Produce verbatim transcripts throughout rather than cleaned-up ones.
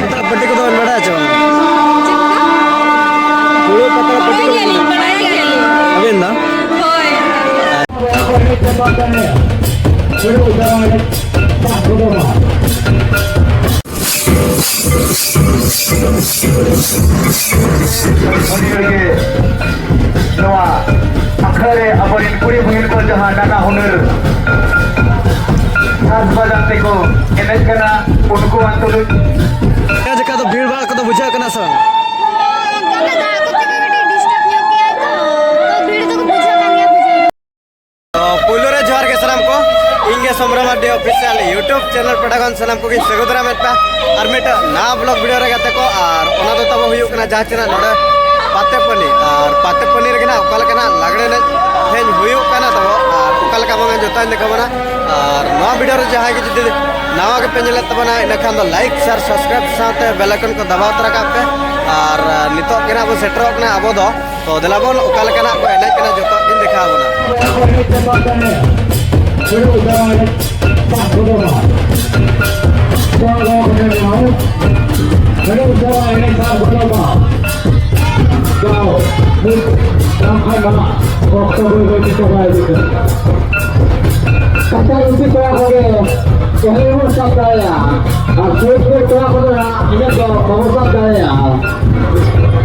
ᱯᱟᱛᱲᱟ ᱯᱟᱹᱴᱤ ᱠᱚᱫᱚ ᱵᱮᱱ ᱵᱟᱲᱟᱭᱟ ᱪᱮ ᱵᱟᱝ? ᱪᱮᱫ ᱞᱮᱠᱟ? ᱯᱟᱛᱲᱟ ᱯᱟᱹᱴᱤ ᱠᱚᱫᱚ ᱵᱟᱲᱟᱭ ᱜᱮᱭᱟᱞᱤᱧ, ᱵᱟᱲᱟᱭ ᱜᱮᱭᱟᱞᱤᱧ᱾ ᱟᱹᱵᱤᱱ ᱫᱚ? ᱦᱳᱭ᱾ ᱩᱱᱤ ᱜᱮ ᱱᱚᱣᱟ ᱟᱠᱷᱲᱟ ᱨᱮ ᱟᱵᱚᱨᱮᱱ ᱠᱩᱲᱤ ᱵᱩᱦᱤᱱ ᱠᱚ ᱡᱟᱦᱟᱸ ᱱᱟᱱᱟ ᱦᱩᱱᱟᱹᱨ ᱥᱟᱡᱽ ᱵᱟᱡᱟᱣ ᱛᱮᱠᱚ ᱮᱱᱮᱡ ᱠᱟᱱᱟ, ᱩᱱᱠᱩᱣᱟᱜ ᱛᱩᱞᱩᱡ᱾ ᱱᱤᱭᱟᱹ ᱡᱚᱠᱷᱟ ᱫᱚ ᱵᱷᱤᱲ ᱵᱷᱟᱲ ᱠᱚᱫᱚ ᱵᱩᱡᱷᱟᱹᱜ ᱠᱟᱱᱟ ᱥᱮ ᱵᱟᱝ? ᱚᱱᱠᱟ ᱫᱚ ᱫᱟᱜ ᱠᱚᱛᱮ ᱜᱮ ᱠᱟᱹᱴᱤᱡ ᱰᱤᱥᱴᱟᱵᱽ ᱧᱚᱜ ᱜᱮᱭᱟᱭ ᱛᱚ, ᱛᱚ ᱵᱷᱤᱲ ᱫᱚ ᱵᱩᱡᱷᱟᱹᱜ ᱠᱟᱱ ᱜᱮᱭᱟ, ᱵᱩᱡᱷᱟᱹᱣ᱾ ᱛᱚ ᱯᱳᱭᱞᱳ ᱨᱮ ᱡᱚᱦᱟᱨ ᱜᱮ ᱥᱟᱱᱟᱢ ᱠᱚ᱾ ᱤᱧ ᱜᱮ ᱥᱚᱢᱨᱟ ᱢᱟᱨᱰᱤ ᱚᱯᱷᱤᱥᱤᱭᱟᱞ YouTube ᱪᱮᱱᱮᱞ ᱯᱟᱦᱴᱟ ᱠᱷᱚᱱ ᱥᱟᱱᱟᱢ ᱠᱚᱜᱮᱧ ᱥᱟᱹᱜᱩᱱ ᱫᱟᱨᱟᱢᱮᱫ ᱯᱮᱭᱟ ᱟᱨ ᱢᱤᱫᱴᱟᱝ ᱱᱟᱣᱟ ᱵᱞᱚᱜ ᱵᱷᱤᱰᱤᱭᱳ ᱨᱮ ᱜᱟᱛᱮ ᱠᱚ᱾ ᱟᱨ ᱚᱱᱟ ᱫᱚ ᱛᱟᱵᱚ ᱦᱩᱭᱩᱜ ᱠᱟᱱᱟ ᱡᱟᱦᱟᱸ ᱪᱮᱱᱮᱞ ᱱᱚᱰᱮ ᱯᱟᱛᱮᱯᱟᱹᱱᱤ, ᱟᱨ ᱯᱟᱛᱮᱯᱟᱹᱱᱤ ᱨᱮᱜᱮ ᱱᱟᱜ ᱚᱠᱟ ᱞᱮᱠᱟᱱᱟᱜ ᱞᱟᱜᱽᱲᱮ ᱮᱱᱮᱡ ᱛᱮᱦᱮᱧ ᱦᱩᱭᱩᱜ ᱠᱟᱱᱟ ᱛᱟᱵᱚ, ᱟᱨ ᱚᱠᱟ ᱞᱮᱠᱟ ᱵᱟᱝ ᱡᱚᱛᱚᱧ ᱫᱮᱠᱷᱟᱣ ᱵᱚᱱᱟ᱾ ᱟᱨ ᱱᱚᱣᱟ ᱵᱷᱤᱰᱤᱭᱳ ᱨᱮ ᱡᱟᱦᱟᱸᱭ ᱜᱮ ᱡᱩᱫᱤ ᱱᱟᱣᱟ ᱜᱮᱯᱮ ᱧᱮᱞᱮᱫ ᱛᱟᱵᱚᱱᱟ, ᱤᱱᱟᱹᱠᱷᱟᱱ ᱫᱚ ᱞᱟᱭᱤᱠ, ᱥᱮᱭᱟᱨ, ᱥᱟᱵᱥᱠᱨᱟᱭᱤᱵ ᱥᱟᱶᱛᱮ ᱵᱮᱞ ᱟᱭᱠᱚᱱ ᱠᱚ ᱫᱟᱵᱟᱣ ᱛᱚᱨᱟ ᱠᱟᱜ ᱯᱮ᱾ ᱟᱨ ᱱᱤᱛᱚᱜ ᱜᱮ ᱱᱟᱜ ᱵᱚᱱ ᱥᱮᱴᱮᱨᱚᱜ ᱠᱟᱱᱟ ᱟᱵᱚ ᱫᱚ ᱛᱚ ᱫᱮᱞᱟ ᱵᱚᱱ, ᱚᱠᱟ ᱞᱮᱠᱟᱱᱟᱜ ᱠᱚ ᱮᱱᱮᱡ ᱠᱟᱱᱟ, ᱡᱚᱛᱚᱣᱟᱜ ᱜᱤᱧ ᱫᱮᱠᱷᱟᱣ ᱵᱚᱱᱟ᱾ ᱠᱟᱛᱷᱟ ᱨᱩᱥᱤ ᱠᱚᱲᱟ ᱠᱚᱜᱮ ᱪᱮᱦᱨᱟ ᱵᱚᱱ ᱥᱟᱵ ᱫᱟᱲᱮᱭᱟᱜᱼᱟ, ᱟᱨ ᱥᱩᱨ ᱥᱩᱨ ᱠᱚᱲᱟ ᱠᱚᱫᱚ ᱦᱟᱸᱜ ᱤᱱᱟᱹᱜ ᱫᱚ ᱵᱟᱵᱚ ᱥᱟᱵ ᱫᱟᱲᱮᱭᱟᱜᱼᱟ᱾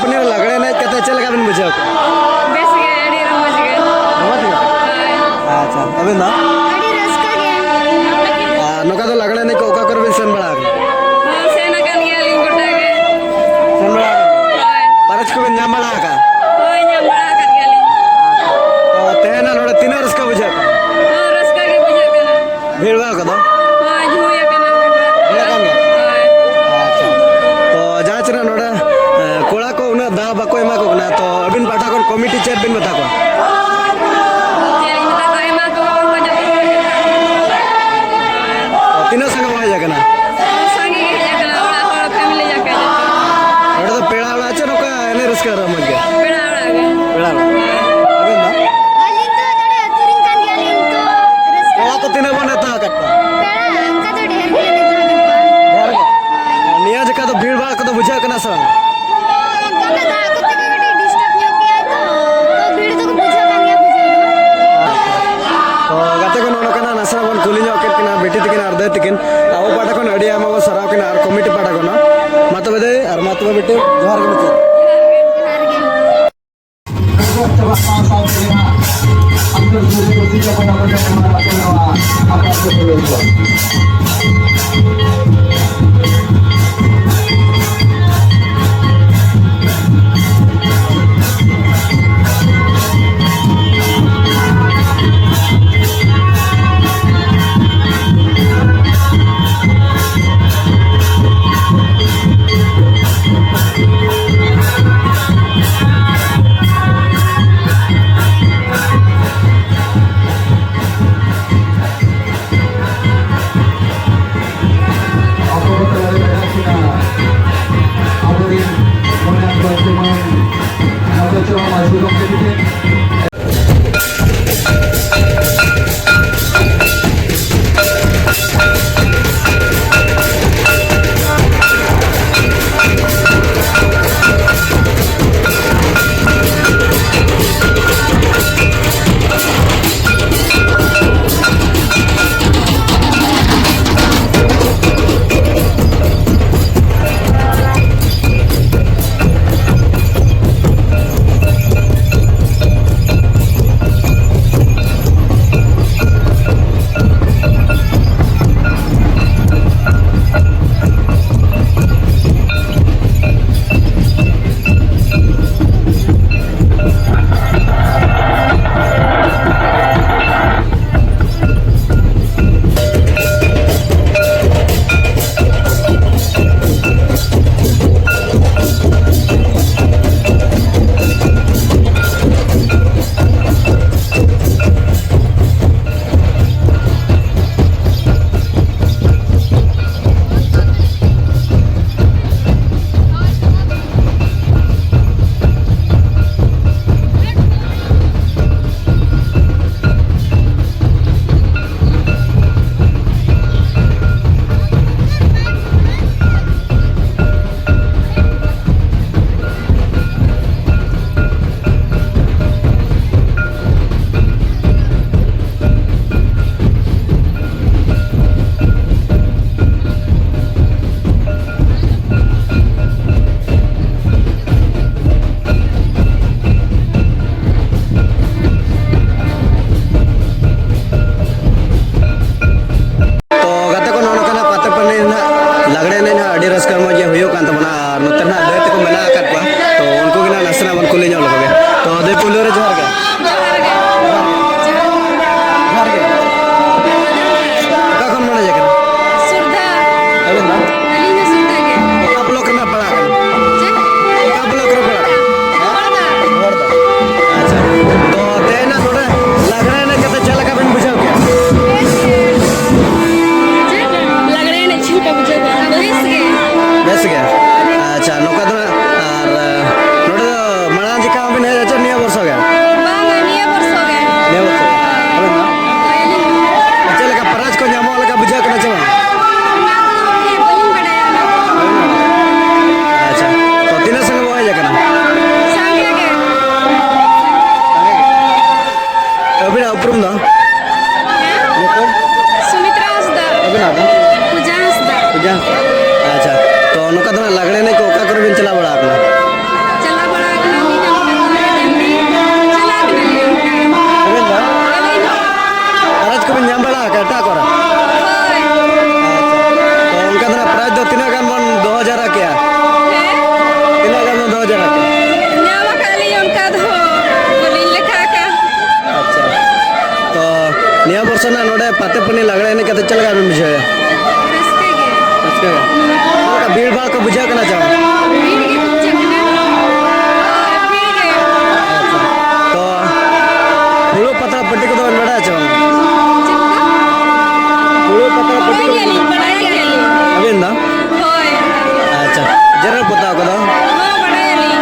ᱟᱹᱵᱤᱱ ᱞᱟᱜᱽᱲᱮ ᱮᱱᱮᱡ ᱠᱟᱛᱮ ᱪᱮᱫ ᱞᱮᱠᱟ ᱵᱤᱱ ᱵᱩᱡᱷᱟᱹᱣ ᱠᱮᱫᱟ? ᱵᱮᱥ ᱜᱮ, ᱟᱹᱰᱤ ᱨᱚᱢᱚᱡᱽ ᱜᱮ᱾ ᱨᱚᱢᱚᱡᱽ ᱜᱮ? ᱦᱳᱭ᱾ ᱟᱪᱪᱷᱟ, ᱟᱹᱵᱤᱱ ᱫᱚ? ᱟᱹᱰᱤ ᱨᱟᱹᱥᱠᱟᱹ ᱜᱮ᱾ ᱟᱨ ᱱᱚᱝᱠᱟ ᱫᱚ ᱞᱟᱜᱽᱲᱮ ᱮᱱᱮᱡ ᱠᱚ ᱚᱠᱟ ᱠᱚᱨᱮ ᱵᱤᱱ ᱥᱮᱱ ᱵᱟᱲᱟ ᱟᱠᱟᱱᱟ? ᱦᱚᱸ, ᱥᱮᱱ ᱟᱠᱟᱱ ᱜᱮᱭᱟᱞᱤᱧ ᱜᱚᱴᱟ ᱜᱮ᱾ ᱥᱮᱱ ᱵᱟᱲᱟ ᱟᱠᱟᱱᱟ? ᱦᱳᱭ᱾ ᱯᱨᱟᱭᱤᱡᱽ ᱠᱚᱵᱤᱱ ᱧᱟᱢ ᱵᱟᱲᱟ ᱟᱠᱟᱫᱼᱟ? ᱦᱳᱭ, ᱧᱟᱢ ᱵᱟᱲᱟ ᱟᱠᱟᱫ ᱜᱮᱭᱟᱞᱤᱧ᱾ ᱛᱚ, ᱛᱮᱦᱮᱧ ᱱᱚᱰᱮ ᱛᱤᱱᱟᱹᱜ ᱨᱟᱹᱥᱠᱟᱹ ᱵᱩᱡᱷᱟᱹᱜ ᱠᱟᱱᱟ? ᱦᱚᱸ, ᱨᱟᱹᱥᱠᱟᱹ ᱜᱮ ᱵᱩᱡᱷᱟᱹᱜ ᱠᱟᱱᱟ᱾ ᱵᱷᱤᱲ ᱵᱷᱟᱲ ᱠᱚᱫᱚ? ᱦᱳᱭ, ᱦᱩᱭ ᱟᱠᱟᱱᱟ ᱵᱷᱤᱲ ᱵᱷᱟᱲ᱾ ᱦᱩᱭ ᱟᱠᱟᱱ ᱜᱮᱭᱟ? ᱦᱳᱭ᱾ ᱟᱪᱪᱷᱟ᱾ ᱛᱚ, ᱡᱟᱦᱟᱸ ᱪᱮᱦᱨᱟ ᱱᱚᱰᱮ, ᱮ, ᱠᱚᱲᱟ ᱠᱚ ᱩᱱᱟᱹᱜ ᱫᱟᱣ ᱵᱟᱠᱚ ᱮᱢᱟ ᱠᱚ ᱠᱟᱱᱟ, ᱛᱚ, ᱟᱹᱵᱤᱱ ᱯᱟᱦᱴᱟ ᱠᱷᱚᱱ ᱠᱚᱢᱤᱴᱤ ᱪᱮᱫ ᱵᱤᱱ ᱢᱮᱛᱟ ᱠᱚᱣᱟ? ᱪᱮᱫ ᱞᱤᱧ ᱢᱮᱛᱟ ᱠᱚᱣᱟ, ᱮᱢᱟ ᱠᱚ ᱢᱟᱵᱚᱱ ᱠᱚ ᱡᱚᱛᱚ ᱦᱚᱲ ᱜᱮ᱾ ᱛᱚ, ᱛᱤᱱᱟᱹᱜ ᱥᱟᱸᱜᱮ ᱠᱚ ᱦᱮᱡ ᱟᱠᱟᱱᱟ? ᱥᱟᱸᱜᱮ ᱜᱮ ᱦᱮᱡ ᱟᱠᱟᱱᱟ, ᱚᱲᱟᱜ ᱦᱚᱲ, ᱯᱷᱮᱢᱤᱞᱤ ᱡᱟᱠᱮ ᱡᱚᱛᱚ᱾ ᱱᱚᱰᱮ ᱫᱚ ᱯᱮᱲᱟ ᱚᱲᱟᱜ ᱪᱮ ᱱᱚᱝᱠᱟ ᱮᱱᱮᱡ ᱨᱟᱹᱥᱠᱟᱹ ᱟᱨ ᱢᱚᱡᱽ ᱜᱮ? ᱯᱮᱲᱟ ᱚᱲᱟᱜ ᱜᱮ᱾ ᱯᱮᱲᱟ ᱚᱲᱟᱜ᱾ ᱟᱹᱵᱤᱱ ᱫᱚ? ᱟᱹᱞᱤᱧ ᱫᱚ ᱱᱚᱰᱮ ᱟᱹᱛᱩ ᱨᱮᱱ ᱠᱟᱱ ᱜᱮᱭᱟᱞᱤᱧ, ᱛᱚ ᱨᱟᱹᱥᱠᱟᱹ᱾ ᱯᱮᱲᱟ ᱠᱚ ᱛᱤᱱᱟᱹᱜ ᱵᱚᱱ ᱱᱮᱣᱛᱟ ᱟᱠᱟᱫ ᱠᱚᱣᱟ? ᱯᱮᱲᱟ ᱚᱱᱠᱟ ᱫᱚ ᱰᱷᱮᱨ ᱜᱮᱞᱮ ᱱᱮᱣᱛᱟ ᱟᱠᱟᱫ ᱠᱚᱣᱟ᱾ ᱰᱷᱮᱨ ᱜᱮ? ᱦᱳᱭ᱾ ᱱᱤᱭᱟᱹ ᱡᱚᱠᱷᱟ ᱫᱚ ᱵᱷᱤᱲ ᱵᱷᱟᱲ ᱠᱚᱫᱚ ᱵᱩᱡᱷᱟᱹᱜ ᱠᱟᱱᱟ ᱥᱮ ᱵᱟᱝ? ᱦᱳᱭ, ᱚᱱᱠᱟ ᱫᱚ ᱫᱟᱜ ᱠᱚᱛᱮ ᱜᱮ ᱠᱟᱹᱴᱤᱡ ᱰᱤᱥᱴᱟᱵᱽ ᱧᱚᱜ ᱜᱮᱭᱟᱭ ᱛᱚ, ᱛᱚ ᱵᱷᱤᱲ ᱫᱚ ᱵᱩᱡᱷᱟᱹᱜ ᱠᱟᱱ ᱜᱮᱭᱟ, ᱵᱩᱡᱷᱟᱹᱣ ᱫᱚ᱾ ᱛᱚ ᱜᱟᱛᱮ ᱠᱚ, ᱱᱚᱜᱼᱚ ᱱᱚᱝᱠᱟᱱᱟᱜ ᱱᱟᱥᱮᱱᱟᱜ ᱵᱚᱱ ᱠᱩᱞᱤ ᱧᱚᱜ ᱠᱮᱫ ᱠᱤᱱᱟ ᱵᱤᱴᱤ ᱛᱟᱹᱠᱤᱱ ᱟᱨ ᱫᱟᱹᱭ ᱛᱟᱹᱠᱤᱱ᱾ ᱟᱵᱚ ᱯᱟᱦᱴᱟ ᱠᱷᱚᱱ ᱟᱹᱰᱤ ᱟᱭᱢᱟ ᱵᱚᱱ ᱥᱟᱨᱦᱟᱣ ᱠᱤᱱᱟ ᱟᱨ ᱠᱚᱢᱤᱴᱤ ᱯᱟᱦᱴᱟ ᱠᱷᱚᱱ ᱦᱚᱸ᱾ ᱢᱟ ᱛᱚᱵᱮ ᱫᱟᱹᱭ, ᱟᱨ ᱢᱟ ᱛᱚᱵᱮ ᱵᱤᱴᱤ, ᱡᱚᱦᱟᱨ ᱜᱮ ᱢᱩᱪᱟᱹᱫ᱾ ᱡᱚᱦᱟᱨ ᱜᱮ᱾ ᱥᱟᱱᱟ ᱱᱚᱰᱮ ᱯᱟᱛᱮ ᱯᱩᱱᱤ ᱞᱟᱜᱽᱲᱮ ᱮᱱᱮᱡ ᱠᱟᱛᱮ ᱪᱮᱫ ᱞᱮᱠᱟ ᱵᱮᱱ ᱵᱩᱡᱷᱟᱹᱣᱮᱫᱼᱟ? ᱨᱟᱹᱥᱠᱟᱹ ᱜᱮ᱾ ᱨᱟᱹᱥᱠᱟᱹ ᱜᱮ᱾ ᱪᱮᱫ ᱞᱮᱠᱟ ᱵᱷᱤᱲ ᱵᱷᱟᱲ ᱠᱚ ᱵᱩᱡᱷᱟᱹᱜ ᱠᱟᱱᱟ ᱪᱮ ᱵᱟᱝ? ᱵᱷᱤᱲ ᱜᱮ ᱵᱩᱡᱷᱟᱹᱜ ᱠᱟᱱᱟ᱾ ᱵᱷᱤᱲ ᱜᱮ᱾ ᱛᱚ ᱯᱷᱩᱲᱩᱜ ᱯᱟᱛᱲᱟ ᱯᱟᱹᱴᱤ ᱠᱚᱫᱚ ᱵᱮᱱ ᱵᱟᱲᱟᱭᱟ ᱪᱮ ᱵᱟᱝ? ᱪᱮᱫ ᱠᱚ? ᱯᱷᱩᱲᱩᱜ ᱯᱟᱛᱲᱟ ᱯᱟᱹᱴᱤ ᱠᱚᱫᱚ ᱵᱮᱱ ᱵᱟᱲᱟᱭᱟ? ᱵᱟᱲᱟᱭ ᱜᱮᱭᱟᱞᱤᱧ, ᱵᱟᱲᱟᱭ ᱜᱮᱭᱟᱞᱤᱧ᱾ ᱟᱹᱵᱤᱱ ᱫᱚ? ᱦᱳᱭ᱾ ᱟᱪᱪᱷᱟ, ᱡᱮᱨᱮᱲ ᱯᱚᱛᱟᱣ ᱠᱚᱫᱚ? ᱦᱚᱸ, ᱵᱟᱲᱟᱭᱟᱞᱤᱧ᱾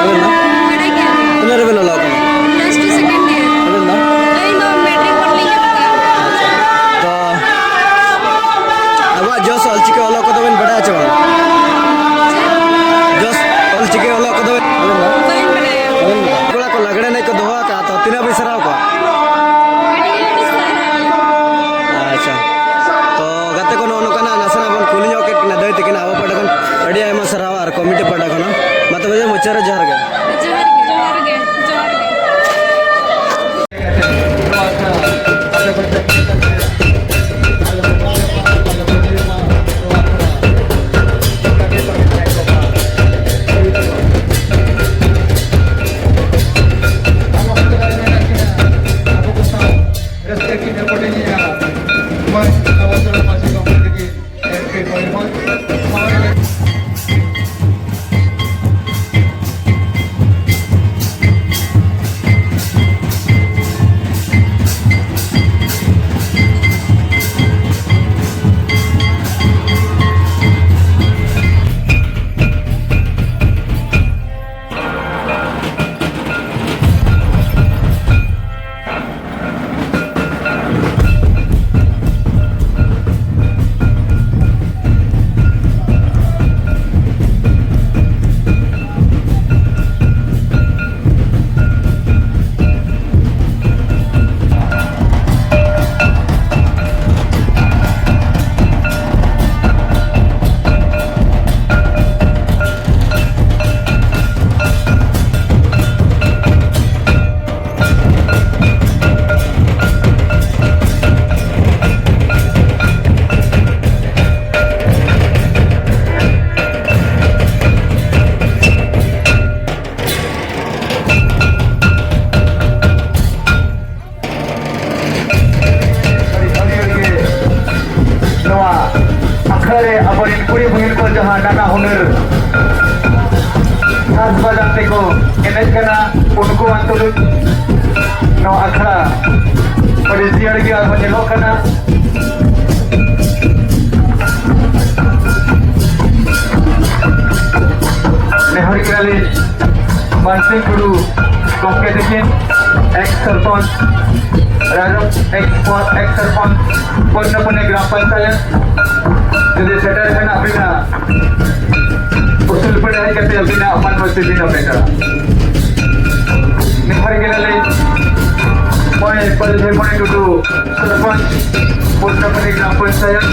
ᱟᱹᱵᱤᱱ ᱫᱚ? ᱵᱟᱲᱟᱭ ᱜᱮᱭᱟᱞᱤᱧ᱾ ᱛᱤᱱᱟᱹᱜ ᱨᱮᱵᱤᱱ ᱚᱞᱚᱜ ᱠᱟᱱᱟ? Plus two second year᱾ ᱟᱹᱵᱤᱱ ᱫᱚ? ᱟᱹᱞᱤᱧ ᱫᱚ ᱢᱮᱴᱨᱤᱠ ᱯᱚᱨ ᱞᱤᱧ ᱪᱟᱵᱟ ᱠᱟᱜᱼᱟ᱾ ᱟᱪᱪᱷᱟ᱾ ᱛᱚ, ᱟᱵᱚᱣᱟᱜ ᱡᱚᱥ ᱚᱞᱪᱤᱠᱤ ᱚᱞᱚᱜ ᱠᱚᱫᱚ ᱵᱤᱱ ᱵᱟᱰᱟᱭᱟ ᱪᱮ ᱵᱟᱝ? ᱪᱮᱫ? ᱡᱚᱥ ᱚᱞᱪᱤᱠᱤ ᱚᱞᱚᱜ ᱠᱚᱫᱚ ᱵᱤᱱ, ᱟᱹᱵᱤᱱ ᱫᱚ? ᱵᱟᱹᱧ ᱵᱟᱲᱟᱭᱟ᱾ ᱟᱹᱵᱤᱱ ᱫᱚ? ᱠᱚᱲᱟ ᱠᱚ ᱞᱟᱜᱽᱲᱮ ᱮᱱᱮᱡ ᱠᱚ ᱫᱚᱦᱚ ᱟᱠᱟᱫᱼᱟ, ᱛᱚ ᱛᱤᱱᱟᱹᱜ ᱵᱤᱱ ᱥᱟᱨᱦᱟᱣ ᱠᱚᱣᱟ? ᱟᱹᱰᱤ ᱟᱹᱰᱤ ᱥᱟᱨᱦᱟᱣ᱾ ᱟᱪᱪᱷᱟ, ᱛᱚ ᱜᱟᱛᱮ ᱠᱚ, ᱱᱚᱜᱼᱚ ᱱᱚᱝᱠᱟᱱᱟᱜ ᱱᱟᱥᱮᱱᱟᱜ ᱵᱚᱱ ᱠᱩᱞᱤ ᱧᱚᱜ ᱠᱮᱫ ᱠᱤᱱᱟ ᱫᱟᱹᱭ ᱛᱟᱹᱠᱤᱱ, ᱟᱵᱚ ᱯᱟᱦᱴᱟ ᱠᱷᱚᱱ ᱟᱹᱰᱤ ᱟᱭᱢᱟ ᱥᱟᱨᱦᱟᱣ ᱟᱨ ᱠᱚᱢᱤᱴᱤ ᱯᱟᱦᱴᱟ ᱠᱷᱚᱱ ᱦᱚᱸ᱾ ᱢᱟ ᱛᱚᱵᱮ ᱢᱩᱪᱟᱹᱫ ᱨᱮ ᱡᱚᱦᱟᱨ ᱜᱮ᱾ ᱡᱚᱦᱟᱨ ᱜᱮ, ᱡᱚᱦᱟᱨ ᱜᱮ, ᱡᱚᱦᱟᱨ ᱜᱮ᱾ ᱨᱟᱹᱥᱠᱟᱹ ᱠᱤᱱ ᱦᱟᱹᱯᱟᱹᱴᱤᱧᱮᱜᱼᱟ᱾ ᱢᱟᱹᱭ ᱟᱵᱚ ᱥᱚᱨᱮᱱ ᱢᱟᱹᱡᱷᱤ ᱜᱚᱢᱠᱮ ᱛᱟᱹᱠᱤᱱ ᱮᱢ ᱯᱤ ᱢᱚᱭᱩᱨᱵᱷᱚᱸᱡᱽ᱾ ᱮᱱᱮᱡ ᱠᱟᱱᱟ, ᱩᱱᱠᱩᱣᱟᱜ ᱛᱩᱞᱩᱡ ᱱᱚᱣᱟ ᱟᱠᱷᱲᱟ ᱟᱹᱰᱤ ᱡᱤᱭᱟᱹᱲ ᱜᱮ ᱟᱨᱦᱚᱸ ᱧᱮᱞᱚᱜ ᱠᱟᱱᱟ᱾ ᱱᱮᱦᱚᱨ ᱠᱮᱫᱟᱞᱤᱧ ᱢᱟᱱᱥᱤᱝ ᱴᱩᱰᱩ ᱜᱚᱢᱠᱮ ᱛᱟᱹᱠᱤᱱ, ᱮᱠᱥ ᱥᱚᱨᱯᱚᱧᱪ ᱨᱟᱭᱨᱚᱝ, ᱮᱠᱥ ᱯᱚ-, ᱮᱠᱥ ᱥᱚᱨᱯᱚᱧᱪ ᱯᱚᱫᱽᱱᱚᱯᱚᱱᱤ ᱜᱨᱟᱢ ᱯᱚᱧᱪᱟᱭᱮᱛ, ᱡᱩᱫᱤ ᱥᱮᱴᱮᱨ ᱢᱮᱱᱟᱜ ᱵᱤᱱᱟ, ᱩᱥᱩᱞ ᱯᱟᱹᱲ ᱦᱮᱡ ᱠᱟᱛᱮ ᱟᱹᱵᱤᱱᱟᱜ ᱢᱟᱱ ᱢᱟᱹᱥᱤ ᱵᱤᱱ ᱦᱟᱢᱮᱴᱟ᱾ ᱱᱮᱦᱚᱨ ᱠᱮᱫᱟᱞᱤᱧ ᱢᱚᱭ ᱯᱟᱞᱦᱮ ᱢᱚᱭ ᱴᱩᱰᱩ, ᱥᱚᱨᱯᱚᱧᱪ, ᱯᱚᱫᱽᱱᱚᱯᱚᱱᱤ ᱜᱨᱟᱢ ᱯᱚᱧᱪᱟᱭᱮᱛ᱾